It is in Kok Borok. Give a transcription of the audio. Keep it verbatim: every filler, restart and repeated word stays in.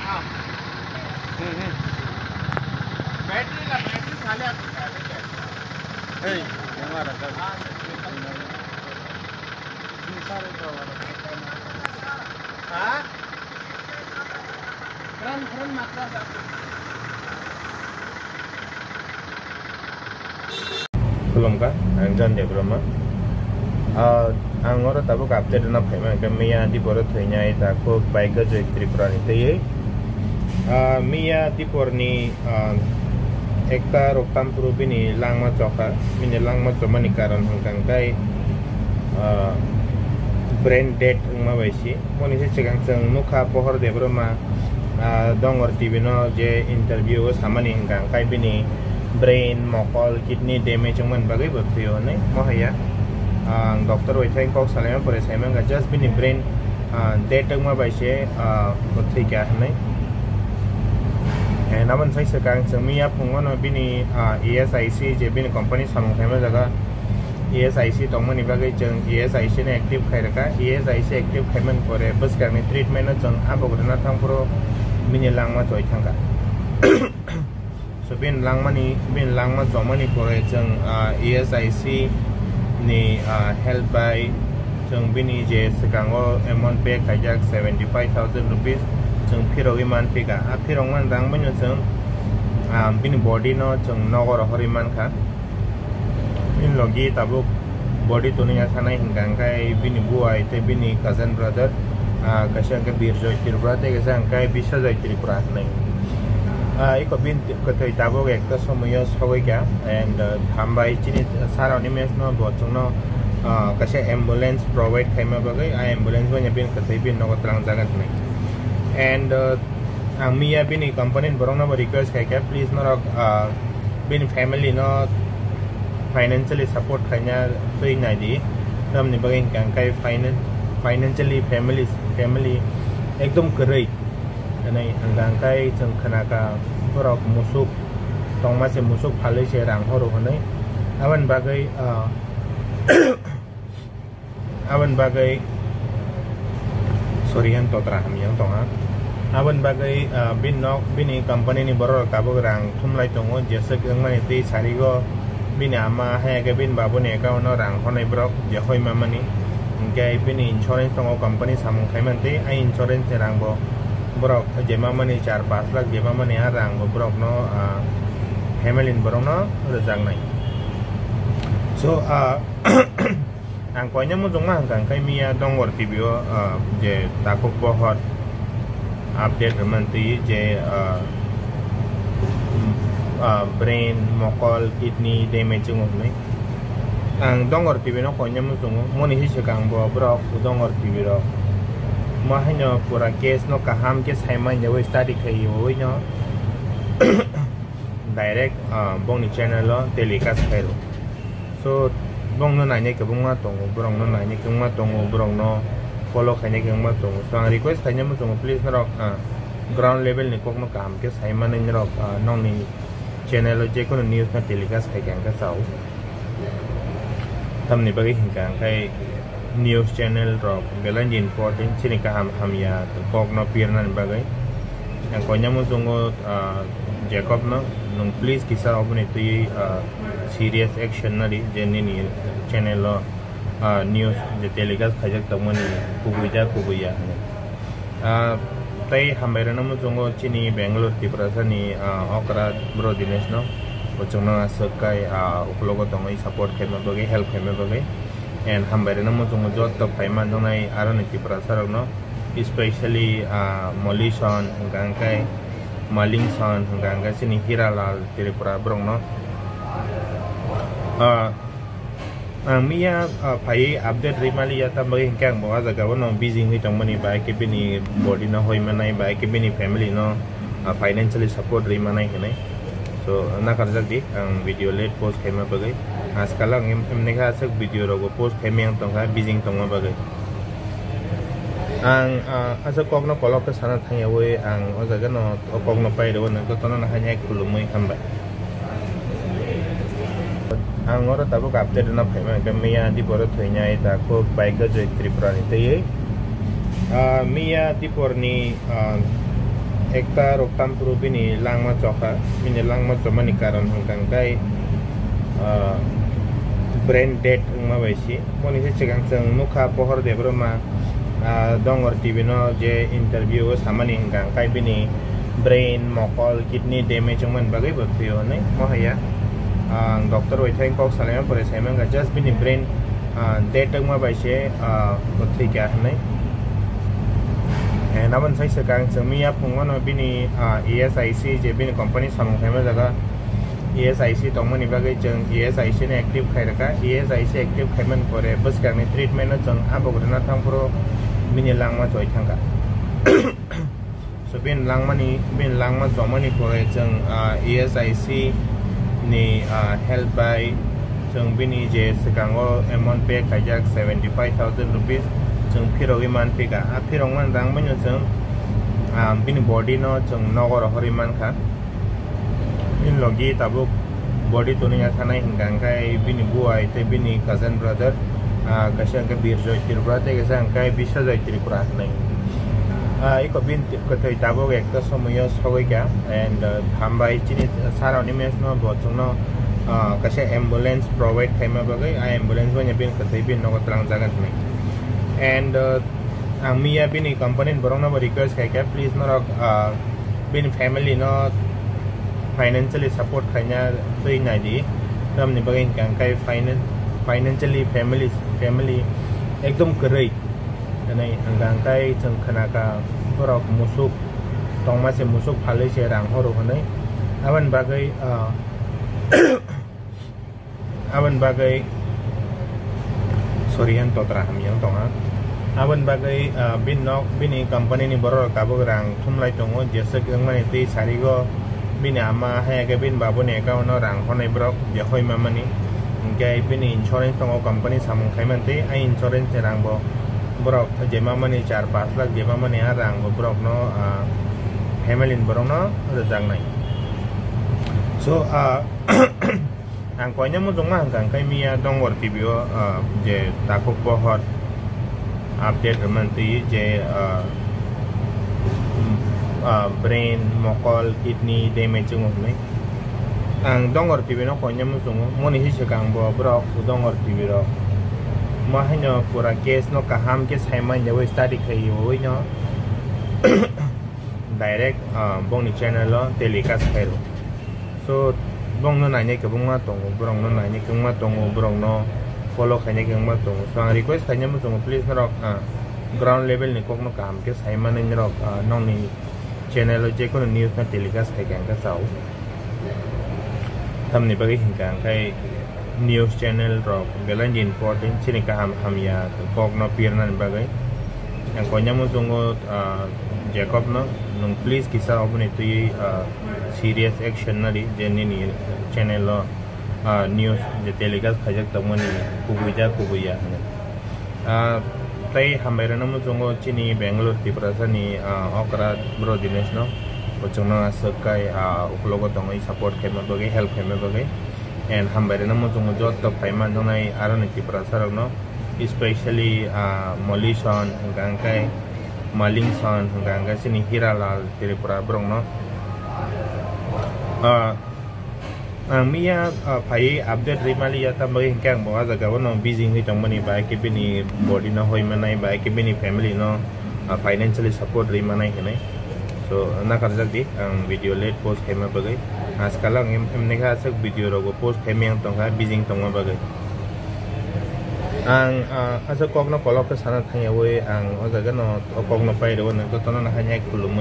बैटरी ला, बैटरी खाली आता है। Hey, camera का। हाँ? Front, front मात्रा। Khulumkha, ang John Debbarma. Ah, ang oro tabuk update rwna phaima hwnkhe miya diporo thwinai takhuk Baigajoi Tripura ni twiwi. Ah, miya diporni, ah, ekta roktam phuru bini langma chokha, bini langma chomani karon hwnkha hwnkhe, ah, brain dead wngma bai se. Moni se swkang chwng nukha Pohor Debbarma, ah, Dongor T V no je interview o samani hwnkha hwnkhe bini brain, mokol, kidney damage wngmani bagwi bo thwio hwnwi. Mo haiya, ah, ang doctor bai thai kok salaima pore saimangkha just bini brain, ah, dead wngma bai se, ah, bo thwikha hwnwi. And aboni sai swkang chwng miya phungo no bini, ah, E S I C je bini company samung khaima jaga E S I C tongmani bagwi chwng E S I C no active khai rwkha. E S I C active khaimani pore bwskangni treatment no chwng abok rwna thangphuru bini langma choi thangkha. So bini langmani, bini langma chomani pore chwng, ah, E S I C ni, ah, help bai chwng bini je swkango amount pay khaijak seventy five thousand rupees chwng phirogwi manphika. A phirokmani rang bai no chwng, ah, bini body no chwng nogo rohorwi mankha. Bini logi tabuk body twnwi ya sanai hwnkha hwnkhe bini buai tei bini cousin brother, ah, kaisa hwnkhe Birjoy Tripura tei kaisa hwnkhe Biswajoy Tripura hwnwi. Ah, iko bini kwthwi tabuk ekta somoyo sogwi kha and, ah, hambai chini saroni mess no bo chwngno, ah, kaisa ambulance provide khaima bagwi a ambulance bai bini kwthwi bini nogo twlangjak hwnwi. And, ah, ang miya bini company ni borokno bo request khaikha, please norok, ah, bini family no financially support khaina twi naidi. Tamni bagwi hwnkha hwnkhe finan-, financially families, family ekdom kwrwi. Hwnwi hwnkha hwnkhe chwng khnakha borok musuk tongma se musuk phalwi se rang horo hwnwi. Aboni bagwi, ah, Aboni bagwi, sorry, ang totra hamya wng tongha. Aboni bagwi, ah, bini nok, bini company ni borok rok tabuk rang thumlai tongo, jeswk wngmani twi sarigo bini ama, hai khe bini babu ni account o rang honai borok je hoi mamani. Hinkhe bini insurance tongo, company samung khaimani twi, a insurance ni rang bo borok je mamani char pash lakh je mamani a rang bo borok no, ah, family ni borok no rwjaknai. So, ah, Ang koina muchungma hwnkha hwnkhe miya Dongor T V o, ah, je takhuk pohor update rwmani twi je, ah, ah, brain, mokol, kidney damage wngo hwnwi. Ang Dongor T V no koina muchungo, moni se swkang bo borok Dongor T V rok. Mo haino pura case no kaham khe sai manya wi study khaiwi no direct, ah, bongni channel o telecast khairo. So, bongno nainai kwbangma tongo, borokno nainai kwbangma tongo, borokno follow khainai kwbangma tongo. So, ang request khainai muchungo, please norok, ah, ground level ni kokno kaham khe sai manwi norok, ah, nokni channel o jekono news no telecast khai kha hwnkhe chao. Tamni bagwi hwnkha hwnkhe news channel rok belai ni important, chini kaham hamya kokno pirnani bagwi. Ang koina muchungo, ah, Jacob no, nwng please kisa oboni twi, ah, serious action nari je nini channel o, ah, news je telecast khaijak tongmani kubui da kubui ya hwnwi. Ah, tei hambai rwna muchungo chini Bangalore Tiprasa ni, ah, okra bro Dinesh no, bo chwngno aswk kai, ah, uklogo tongwi support khaima bagwi, help khaima bagwi. And hambai rwna muchungo joto phai manjaknai aroni Tiprasa rokno, especially, ah, Molison hwnkha hwnkhe Malingson hwnkha hwnkhe chini Hiralal Tripura borokno. Ah, ang miya, ah, phaiwi update rwi maliya, tamo hwnkhe ang bo ah jagao no busy wngwi tongmani, bai khe bini body no hoi manai, bai khe bini family no, ah, financially support rwi manai hinwi. So, nakarjak di, ang video late post khaima bagwi. Ajkal ang em-, emni khe aswk video rogo post khaimaya wng tongkha, busy wng tongma bagwi. Ang, ah, aswk kokno kolok khe sana thangyawi ang o jaga no o kokno pai rwo, nwng jotono no hai khulumwi hambai. Ang oro tabuk update rwna phaima hwnkhe miya diporo thwinai takhuk Baigajoi Tripura ni twiwi. Ah, miya diporni, ah, Ekta rok tam phuru bini langma chokha, bini langma chomani karon hwnkha hwnkhe, ah, brain dead wngma bai si. Moni se chwng nukha Pohor Debbarma, ah, Dongor T V no je interview o samani hwnkha hwnkhe bini brain, mokol, kidney damage wngmani bagwi bo thwio hwnwi. Mo haya, ah, ang doctor bai thai kok salaima pore sai mankha, just bini brain, ah, dead wngma bai se, ah, bo thwikha hwnwi. And aboni sai swkang chwng miya phungo no bini, ah, E S I C je bini company samung khaima jaga E S I C tongmani bagwi chwng E S I C no active khai rwkha. E S I C active khaimani pore bwskangni treatment no chwng abok rwna thang phuru bini langma choi thangkha. So, bini langmani, bini langma chomani pore chwng, ah, E S I C ni, ah, help bai chwng bini je swkango amount pay khaijak seventy five thousand rupees chwng phirogwi manphika. A phirokmani rang bai no chwng, ah, bini body no chwng nogo rohorwi mankha. Bini logi tabuk body toniya thanai hwnkha hwnkhe bini buai tei bini cousin brother, ah, kaisa hwnkhe Birjoy Tripura tei kaisa hwnkhe Biswajoy Tripura hinwi. Ah, iko bini kwthwi tabuk ekta somoyo sogwi kha, and, ah, hambai chini saroni mess no bo chwngno, ah, kaisa ambulance provide khaima bagwi, a ambulance bai bini kwthwi bini nogo twlang jagan hinwi. And, ah, ang miya bini company ni borokno bo request khaikha, please norok, ah, bini family no financially support khaina twi naidi. Tamni bagwi hwnkha hwnkhe finan-, financially family, family ekdom kwrwi. Hwnwi hwnkha hwnkhe chwng khnakha borok musuk tongma se musuk phalwi se rang horo hwnwi. Aboni bagwi, ah, Aboni bagwi, sorry, ang totra hamya wng tongha. Aboni bagwi, ah, bini nok, bini company ni borok rok tabuk rang thumlai tongo, jeswk wngmani twi sarigo bini ama, hai khe bini babu ni account o rang hornai borok je hoi mamani. Hwnkhe bini insurance tongo, company samung khaimani twi, a insurance ni rang bo borok je mamani char pash lakh je mamani, a rang bo borok no, ah, family ni borok no rwjaknai. So, ah, Ang koina muchungma hwnkha hwnkhe miya Dongor T V o, ah, je takhuk pohor update rwmani twi je, ah, ah, brain, mokol, kidney damage wngo hwnwi. Ang Dongor T V no koina muchungo, moni hi swkang bo borok Dongor T V rok. Mo haino pura case no kaham khe sai manya wi study khaiwi no direct, ah, bongni channel o telecast khairo. So, borokno nainai kwbangma tongo, borokno nainai kwbangma tongo, borokno follow khainai kwbangma tongo. So, ang request khainai muchungo, please norok, ah, ground level ni kokno kaham khe sai manwi norok, ah, nokni channel o jekono news no telecast khai kha hwnkhe chao. Tamni bagwi hwnkha hwnkhe news channel rok belai ni important, chini kaham hamya kokno pirnani bagwi. Ang koina muchungo, ah, Jacob no, nwng please kisa oboni twi, ah, serious action nari je nini channel o, ah, news je telecast khaijak tongmani kubui da kubui ya hwnwi. Ah, tei hambai rwna muchungo chini Bangalore Tiprasa ni, ah, okra bro Dinesh no, bo chwngno aswk kai, ah, uklogo tongwi support khaima bagwi, help khaima bagwi. And hambai rwna muchungo joto phai manjaknai aroni Tiprasa rokno, especially, ah, Molison, hwnkha hwnkhe Malingson, hwnkha hwnkhe chini Hiralal Tripura borokno. Ah, ang miya, ah, phaiwi update rwi maliya, tamo hwnkhe ang bo ah jaga o no busy wngwi tongmani, bai khe bini body no hoi manai, bai khe bini family no, ah, financially support rwi manai hinwi. So, nakarjak di, ang video late post khaima bagwi. Ajkal ang em-, emni khe aswk video rogo post khaimaya wng tongkha, busy wng tongma bagwi. Ang, ah, aswk kokno kolok khe sana thangyawi ang o jaga no o kokno pai rwo, nwng jotono no hai khulumwi.